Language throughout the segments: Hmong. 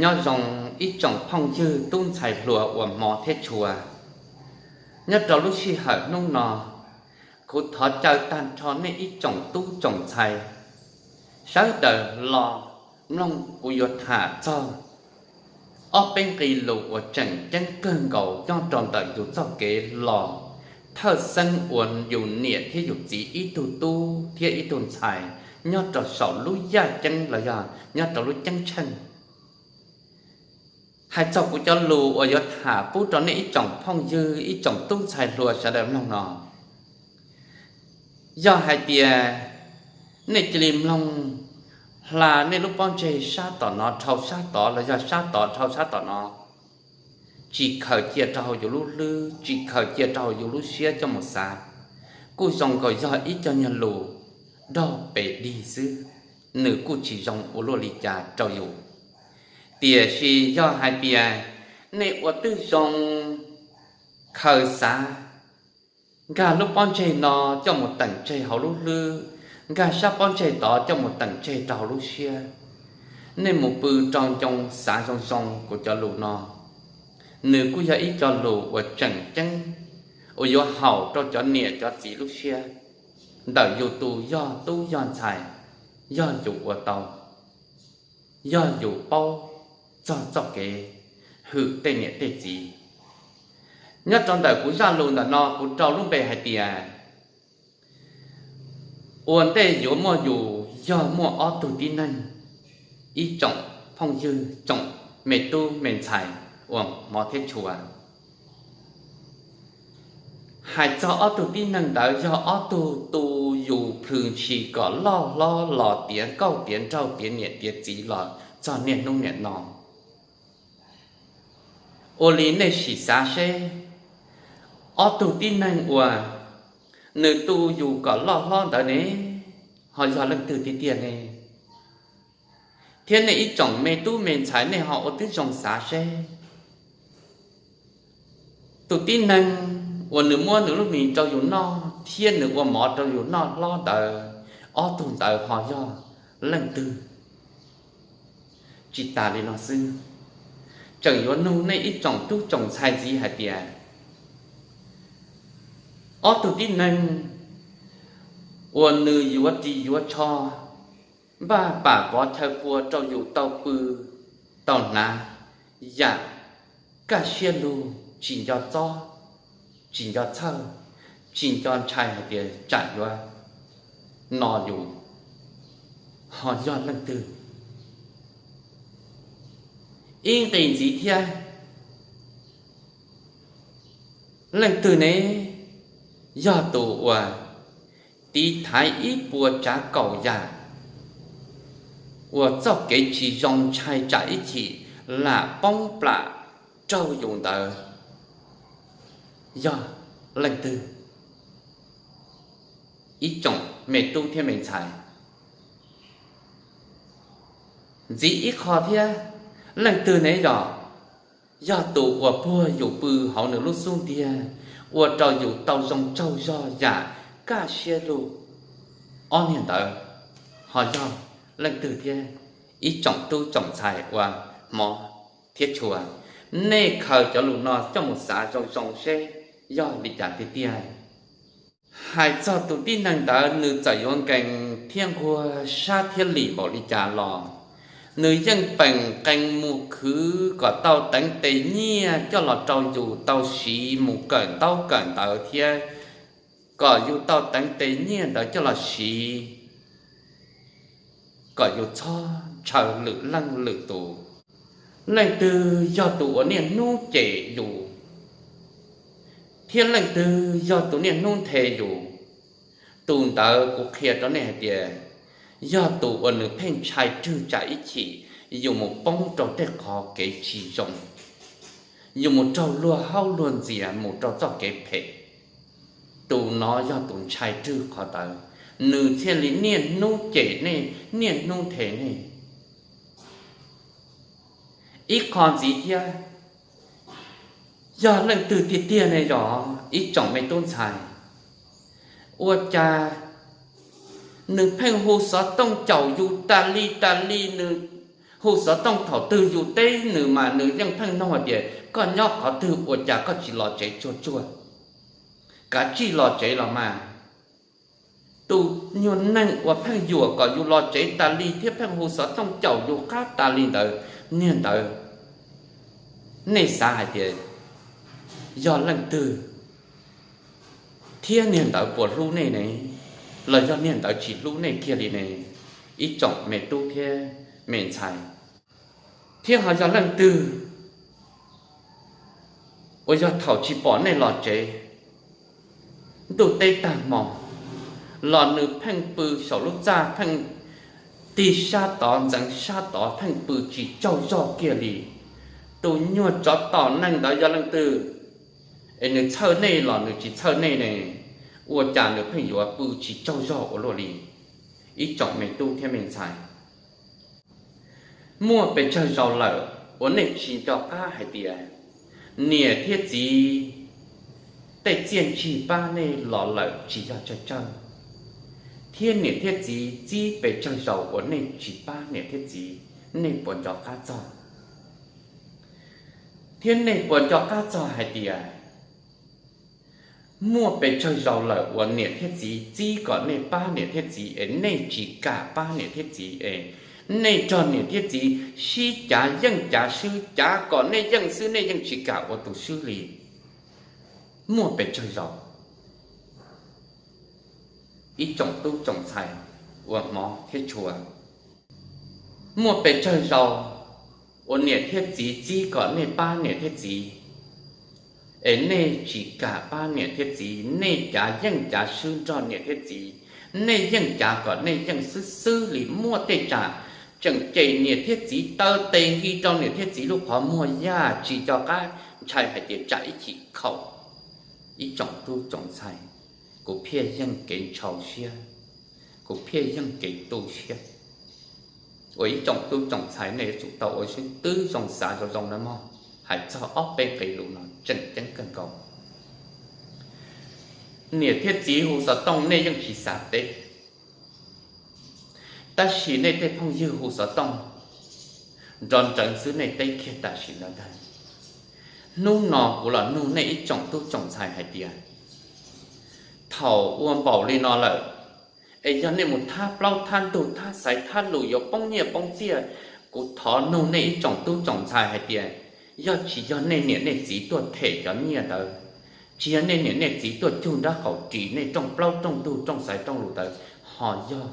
Nyob zoo ib tsoom phooj ywg tub ntxhais hluas uas hmov thiab tshua. Nyob rau lub sij hawm hnub no, kuv thov caw tag nrho nej ib tsoom tub tsoom ntxhais sawv daws los mloog kuv yuav tham txog ob peb nqe lus uas tseem ceeb kawg nkaus nyob rau ntawm yus txoj kev los thawj xeeb ua yus niam thiab yus txiv ib tug tub thiab ib tug ntxhais nyob rau saum lub yaj ceeb los yog nyob rau lub ceeb tsheej. Hais txog kuv cov lus uas yuav tham pub rau nej ib tsoom phooj ywg ib tsoom tub ntxhais hluas sawv daws mloog no, yog hais tias nej cia li mloog hla nej lub pob ntseg sab tom no dhau sab tod los yog sab tod dhau sab tom no, tsis khaws cia rau hauv yus lub hlwb, tsis khaws cia rau hauv yus lub siab coj mus xav, kuj zoo nkaus yog ib co nyuag lus dog pes dig xwb, nws kuj tsis zoo ua luaj li cas rau yus. Tiam sis yog hais tias nej ua twb zoo khaws xav, nkag lub pob ntseg no coj mus teem tseg hauv lub hlwb, nkag sab pob ntseg tod coj mus teem tseg rau hauv lub siab, nej mus pw rau ncoo xav zoo zoo kuv cov lus no, nws kuj yog ib co lus uas tseem ceeb uas yuav haum rau cov niam cov txiv lub siab, ntawm yus tus yog tub yog ntxhais, yog yus ua tau, yog yus paub txog txoj kev hwm tej niam tej txiv. Nyob rau ntawm kuv zaj lus ntawm no kuv rau lub npe hais tias, ua ntej yuav muaj yus yog muaj ob tug tib neeg, ib tsoom phooj ywg tsoom me tub me ntxhais uas hmov thiab tshua. Hais txog ob tug tib neeg ntawd yog ob tug tu yus plhws ntshis kom loj hlob los tiav nkauj tiav nraug tiav niam tiav txiv los txog niaj hnub niam no. Ua li nej sim xav seb, ob tug tib neeg uas nws tu yus kom loj hlob ntawd ne, ho yog leej twg tiag tiag ne? Thiab nej ib tsoom me tub me ntxhais nej ho ua tib zoo xav seb, tus tib neeg uas nws muab nws lub mis rau yus noj thiab nws ua mov rau yus noj hlob ntawd, ob tug ntawd ho yog leej twg? Tsis tas li no xwb, tseem yuav nug nej ib tsoom tub tsoom ntxhais ntxiv hais tias, ob tug tib neeg uas nws yuav ris yuav tsho, npaj pam pov chaw pua rau yus tau pw, tau hnav, yam kaj siab lug tsis nco txob, tsis nco txhawj, tsis nco ntshai hais tias tsam yuav no yus, ho yog leej twg? Ib nqis ntxiv thiab, leej twg ne yog tus uas tiv thaiv ib puas tsav kaum yam uas txoj kev tsis zoo ntshai tsam ib chim lam poob plam raug yus ntawd, yog leej twg? Ib tsoom me tub thiab me ntxhais, ntxiv ib qho thiab, leej twg ne yog, yog tus uas puag yus pw hauv nws lub xub ntiag, ua rau yus tau zoo tsaug zog yam kaj siab lug, ob niag ntawd ho yog leej twg thiab? Ib tsoom tub tsoom ntxhais uas hmov thiab tshua, nej khaws cov lus no coj mus xav zoo zoo seb yog li cas tiag tiag. Hais txog tus tib neeg ntawd nws txawm yuav nkees thiab nquag sab thiab lim npaum li cas los, nws yeej peem qee mus khwv kom tau teev tes nyiaj coj los rau yus tau siv mus kawm ntaub kawm ntawv thiab kom yus tau teev tes nyiaj ntawd coj los siv kom yus txhob ntshaw lwm leej lwm tus. Leej twg yog tus uas niaj hnub cem yus, thiab leej twg yog tus niaj hnub nthe yus, tus ntawd kuv qhia rau nej hais tias yog tus uas nws pheej ntshai rwg tsam ib chim yus mus poob rau tej qhov kev tsis zoo, yus mus raug luag haub luag ntxias mus rau txoj kev phem. Tus no yog tus ntshai rwg qhov ntawd, nws thiaj li niaj hnub cem nej, niaj hnub nthe nej. Ib qho ntxiv thiab, yog leej twg tiag tiag ne yog ib tsoom me tub ntxhais, ua cas nws pheej hu xov tooj caum yus tas li tas li, nws Hu xov tooj thaum twg yus teb nws mas nws yeej pheej nug hais tias koj nyob qhov twg, ua cas koj tsis los tsev tsuag tsuag, kav tsij los tsev los mas. Tus nyuag neeg uas pheej yuam kom yus los tsev tas li thiab pheej hu xov tooj caum yus qab tas li ntawd, niag ntawd nej xav hais tias yog leej twg, thiab niag ntawd puas hlub nej ne, los yog niag ntawd tsis hlub nej kiag li ne, ib tsoom me tub thiab me ntxhais? Thiab ho yog leej twg uas yog thaum tsis pom nej los tsev, ntuj teb tag hmo, los nws pheej pw saum lub txaj pheej tig sab tod ntxeev sab tod pheej pw tsis tsaug zog kiag li? Tus nyuag tsov tom neeg ntawd yog leej twg? Es nws txhawj nej los nws tsis txhawj nej ne, ua cas nws pheej yuav pw tsis tsaug zog ua luaj li? Ib tsoom me tub thiab me ntxhais, muaj pes tsawg zaus lawm uas nej tsis nco qab hais tias niam thiab txiv tej txiaj ntsig pab nej los lawm tsis yog tsawg tsawg, thiab niam thiab txiv txib pes tsawg zaus uas nej tsis pab niam thiab txiv, nej puas nco qab txog? Thiab nej puas nco qab txog hais tias muaj pes tsawg zaus lawm uas niam thiab txiv txib kom nej pab niam thiab txiv es nej tsis kam pab niam thiab txiv, es nej nrog niam thiab txiv sib cav yeej cav swb, cav kom nej yeej xwb nej yeej tsis kam ua tus swb li? Muaj pes tsawg zaus? Ib tsoom tub tsoom ntxhais uas hmov thiab tshua, muaj pes tsawg zaus uas niam thiab txiv txib kom nej pab niam thiab txiv es nej tsis kam pab niam thiab txiv, nej cav yeej cav swb nrog niam thiab txiv, nej yeej cav kom nej yeej xwb xwb li. Muaj tej tsam tseem cem niam thiab txiv, taw tes nki rau niam thiab txiv lub qhov muag, yam tsis nco qab ntshai hais tias tsam ib chim khaum. Ib tsoom tub tsoom ntxhais, kuv phiaj yeej kev ntshaus siab, kuv phiaj yeej kev tu siab. Uas ib tsoom tub tsoom ntxhais nej yuav tsum tau ua siab twb zoo xav zoo zoo nawb mog, hais txog ob peb nqe lus no tseem ceeb kawg nkaus. Niam thiab txiv hu xov tooj nej yeej tsis xav teb, tab sis nej tej phooj ywg hu xov tooj nrov nreev xwb nej teb kiag tam sim ntawd ntag. Hnub no kuv los nug nej ib tsoom tub tsoom ntxhais hais tias thaum ua npaum li no lawm, es yog nej mus thab plaub thab ntug thab xaiv thab lus yuav poob nyiaj poob txiaj, kuv thov nug nej ib tsoom tub tsoom ntxhais hais tias yog tsis yog nej niam nej txiv tuaj them cov nyiaj ntawd, tsis yog nej niam nej txiv tuaj cug nrab qaum ris nej rooj plaub rooj ntug rooj xaiv rooj lus ntawd, ho yog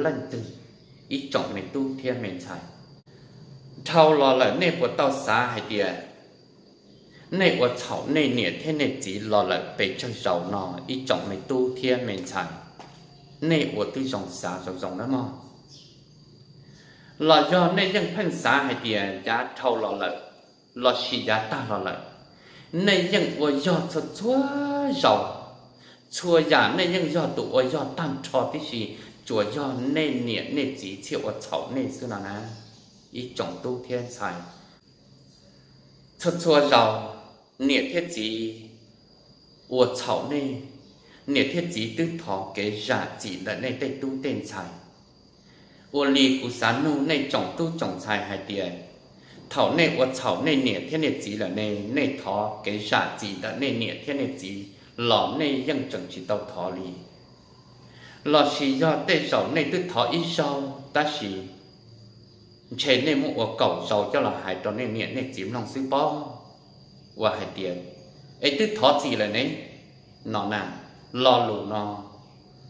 leej twg? Ib tsoom me tub thiab me ntxhais, dhau los lawm nej puas tau xav hais tias nej ua txhaum nej niam thiab nej txiv los lawm pes tsawg zaus no? Ib tsoom me tub thiab me ntxhais, nej ua twb zoo xav zoo zoo nawb mog. Los yog nej yeej pheej xav hais tias yav dhau los lawm lossis yav tag los lawm, nej yeej ua yog txhua txhua zaus, txhua yam nej yeej yog tus ua yog tag nrho tib si, tsuas yog nej niam nej txiv thiaj ua txhaum nej xwb no na. Ib tsoom tub thiab ntxhais, txhua txhua zaus niam thiab txiv ua txhaum nej, niam thiab txiv twb thov kev zam txim ntawm nej tej tub tej ntxhais. Ua li kuv xav nug nej tsoom tub tsoom ntxhais hais tias thaum nej ua txhaum nej niam thiab nej txiv lawm ne, nej thov kev zam txim ntawm nej niam thiab nej txiv los nej yeej tseem tsis tau thov li? Lossis yog tej zaum nej twb thov ib zaug tab sis ntshe nej muab ua kaum zaus coj los hais rau nej niam nej txiv mloog xwb pob, ua hais tias es twb thov txim lawm ne no na? Lo lus no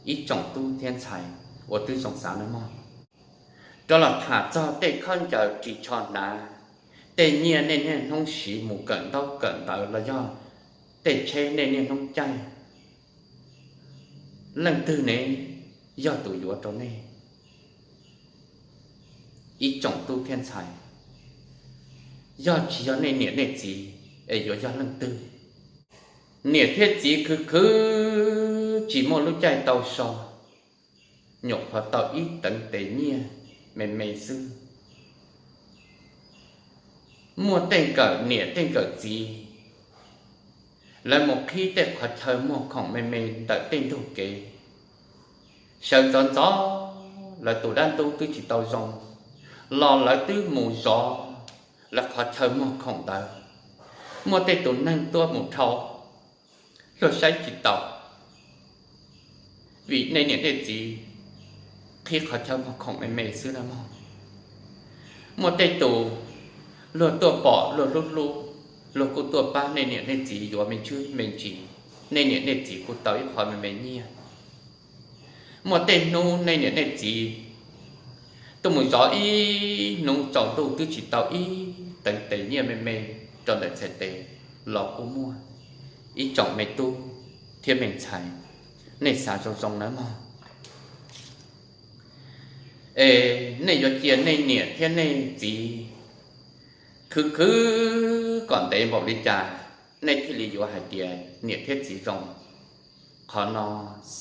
ib tsoom tub thiab ntxhais ua twb zoo xav nawb mog. Rov los tham txog tej khaub ncaws ris tsho hnav, tej nyiaj nej niaj hnub siv mus kawm ntaub kawm ntawv los yog tej tsheb nej niaj hnub caij, leej twg ne yog tus yuav rau nej? Ib tsoom tub thiab ntxhais, yog tsis yog nej niam nej txiv es yuav yog leej twg? Niam thiab txiv khwv khwv tsis muaj lub caij tau so, nyuam qhuav tau ib teev tes nyiaj me me xwb. Muaj tej nkawm niam tej nkawm txiv, lawv mus qhib tej qhov chaw muag khoom me me ntawm tej ntug kev, sawv ntxov ntxov, lawv tus dab ntub twb tsis tau zoo, los lawv twb mus zov lawv qhov chaw muag khoom ntawd. Muaj tej tus neeg tuaj mus dhau, luag saib tsis taus, vim nej niam nej txiv qhib qhov chaw muag khoom me me xwb na mog. Muaj tej tus luag tuaj pom luag hlub hlub, luag kuj tuaj pab nej niam nej txiv yuav me ntsis me ntsis, nej niam nej txiv kuj tau ib qho me me nyiaj. Muaj tej hnub nej niam nej txiv tuaj mus zov ib hnub tsaus ntuj twb tsis tau ib teev tes nyiaj me me rau ntawm txhais tes los kuj muaj. Ib tsoom me tub thiab me ntxhais, nej xav zoo zoo nawb mog. Es nej yuav cia nej niam thiab nej txiv khwv khwv kom ntev npaum li cas, nej thiaj li yuav hais tias niam thiab txiv zoo? Qhov no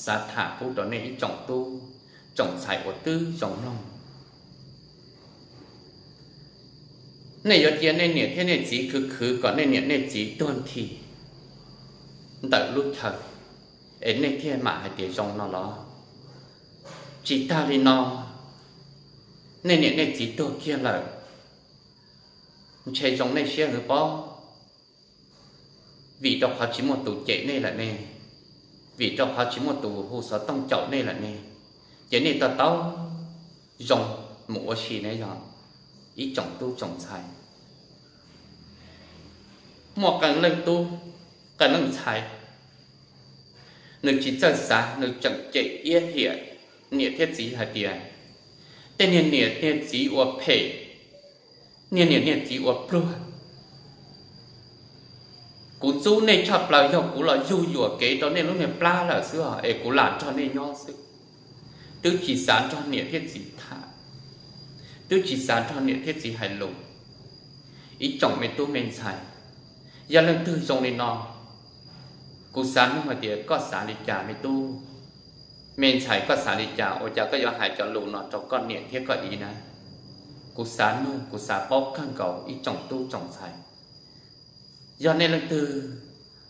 xav tham pub rau nej ib tsoom tub tsoom ntxhais uas twb zoo mloog. Nej yuav cia nej niam thiab nej txiv khwv khwv kom nej niam nej txiv tuag nthi ntawm lub chaw, es nej thiaj mam hais tias zoo no los? Tsis tag li no, nej niam nej txiv tuag kiag lawm, ntshe zoo nej siab hwv pob, vim rau qhov tsis muaj tus cem nej lawm ne, vim rau qhov tsis muaj tus hu xov tooj caum nej lawm ne, ces nej to taub zoo mus ua si ne yog ib tsoom tub tsoom ntxhais. Muaj qee leej tub, qee leej ntxhais, nws tsis txawj xav, nws tseem cem iab hiam niam thiab txiv hais tias tej niag niam niag txiv ua phem, niag niam niag txiv ua pluag. Kuv ntxub nej tshaj plaws, yog kuv los yug yuam kev rau nej lub niag plab lawm xwb os, es kuv lam nrog nej nyob xwb. Twb tsis xav nrog niam thiab txiv tham, twb tsis xav nrog niam thiab txiv hais lus. Ib tsoom me tub me ntxhais, yog leej twg zoo li no, kuv xav nug hais tias koj xav li cas me tub? Me ntxhais koj xav li cas ua cas koj yuav hais cov lus no rau koj niam thiab koj txiv na? Kuv xav nug, kuv xav paub kawg nkaus ib tsoom tub tsoom ntxhais. Yog nej leej twg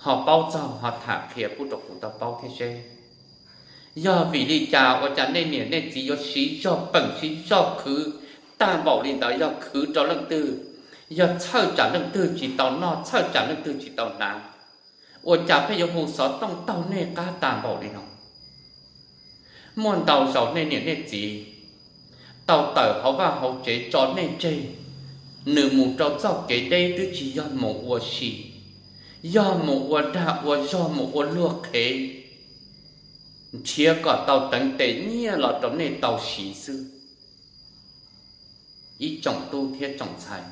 ho paub txog ho tham qhia pub rau kuv tau paub thiab seb yog vim li cas ua cas nej niam nej txiv yuav siv zog peem siv zog khwv tag npaum li ntawd, yog khwv rau leej twg, yog txhawj tsam leej twg tsis tau noj, txhawj tsam leej twg tsis tau hnav, ua cas pheej yuav hu xov tooj taug nej qab tag npaum li no? Muaj ntau zaus nej niam nej txiv tau tawm hauv vaj hauv tsev tso nej tseg, nws mus rau txoj kev deb twb tsis yog mus ua si, yog mus ua dag ua zog mus ua luag qhev, nrhiav kom tau teev tes nyiaj los rau nej tau siv xwb. Ib tsoom tub thiab tsoom ntxhais,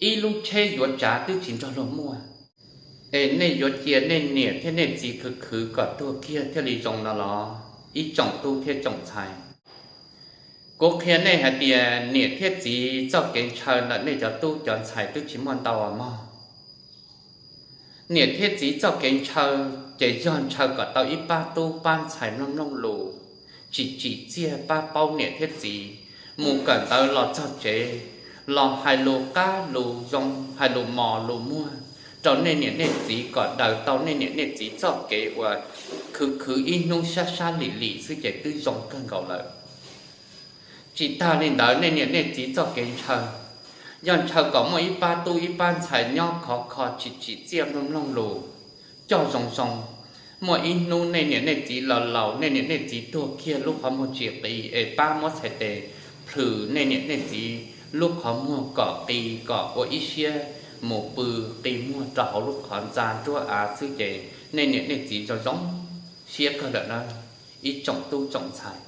ib lub tsheb yuav tsav twb tsis nrog luag muaj, es nej yuav cia nej niam thiab nej txiv khwv khwv kom tuag kiag thiaj li zoo no los? Ib tsoom tub thiab tsoom ntxhais, kuv qhia nej hais tias niam thiab txiv txoj kev ntshaw ntawm nej cov tub cov ntxhais twb tsis muaj ntau os mog. Niam thiab txiv txoj kev ntshaw ces yog ntshaw kom tau ib pab tub pab ntxhais mloog mloog lus, tsis tsim txiaj pab paub niam thiab txiv, mus kawm ntawv los txog tsev los hais lus qab lus zoo, hais lus mos lus muag rau nej niam nej txiv kom daws tau nej niam nej txiv txoj kev uas khwv khwv ib hnub sab sab lim lim xwb ces twb zoo kawg nkaus lawm. Tsis tag li ntawd, nej niam nej txiv txoj kev ntshaw yog ntshaw kom muaj ib pab tub ib pab ntxhais nyob khov kho tsis tsim txiaj mloog mloog lus, coj zoo zoo. Muaj ib hnub nej niam nej txiv los laus, nej niam nej txiv tuag kiag lub qhov muag tsis qis es pab muab txhais tes plhws nej niam nej txiv lub qhov muag kom qis, kom ua ib siab mus pw qi muag rau hauv lub qhov ntxa nruab av xwb ces nej niam nej txiv zoo zoo siab kawg lawm na, ib tsoom tub tsoom ntxhais.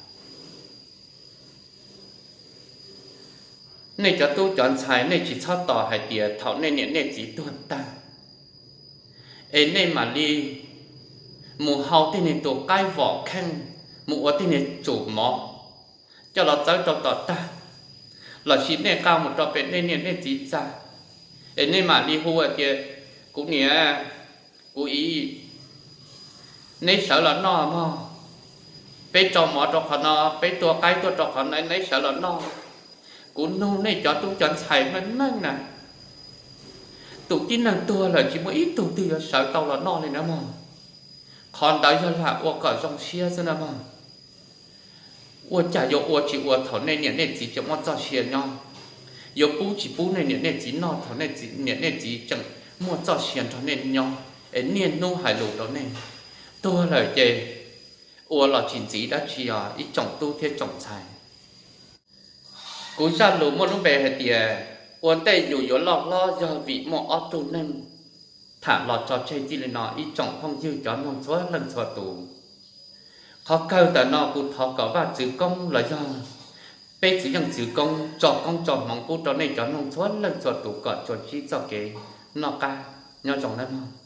Nej cov tub cov ntxhais, nej tsis txhob tos hais tias thaum nej niam nej txiv tuag tag es nej mam li mus hau tej niag tus qaib vom kheej, mus ua tej niag tsum mov coj los txawb rau tom tag, lossis nej nqa mus rau pem nej niam nej txiv txaj, es nej mam li hu hais tias, kuv niam, kuv txiv, neb sawv los noj mog, peb rau mov rau qhov no, peb tua qaib tuaj rau qhov no, neb sawv los noj. Kuv nug nej cov tub cov ntxhais meej meej na, tus tib neeg tuag lawm tsis muaj ib tug twg yuav sawv tau los noj li na mog. Qhov ntawd yog lam ua kom zoo siab xwb na mog. Ua cas yuav ua tsis ua thaum nej niam nej txiv tseem muaj txoj sia nyob? Yuav pub tsis pub nej niam nej txiv noj thaum nej niam nej txiv tseem muaj txoj sia nrog nej nyob? Es niaj hnub hais lus rau nej, tuag lawm ces ua los tsis ntxiv dab tsi os ib tsoom tub thiab tsoom ntxhais. Kuv zaj lus muaj lub npe hais tias ua tej yus yuav loj hlob yog vim muaj ob tug neeg tham los tso tseg txij li no ib tsoom phooj ywg cov mloog txhua leej txhua tus. Qhov kawg ntawm no kuv thov kom Vaj Txwv Koob los yog peb txiv yeej txwv koob tso koob tso hmoov pub rau nej cov mloog txhua leej txhua tus kom tsuas ntsib txoj kev noj qab nyob zoo nawb mog.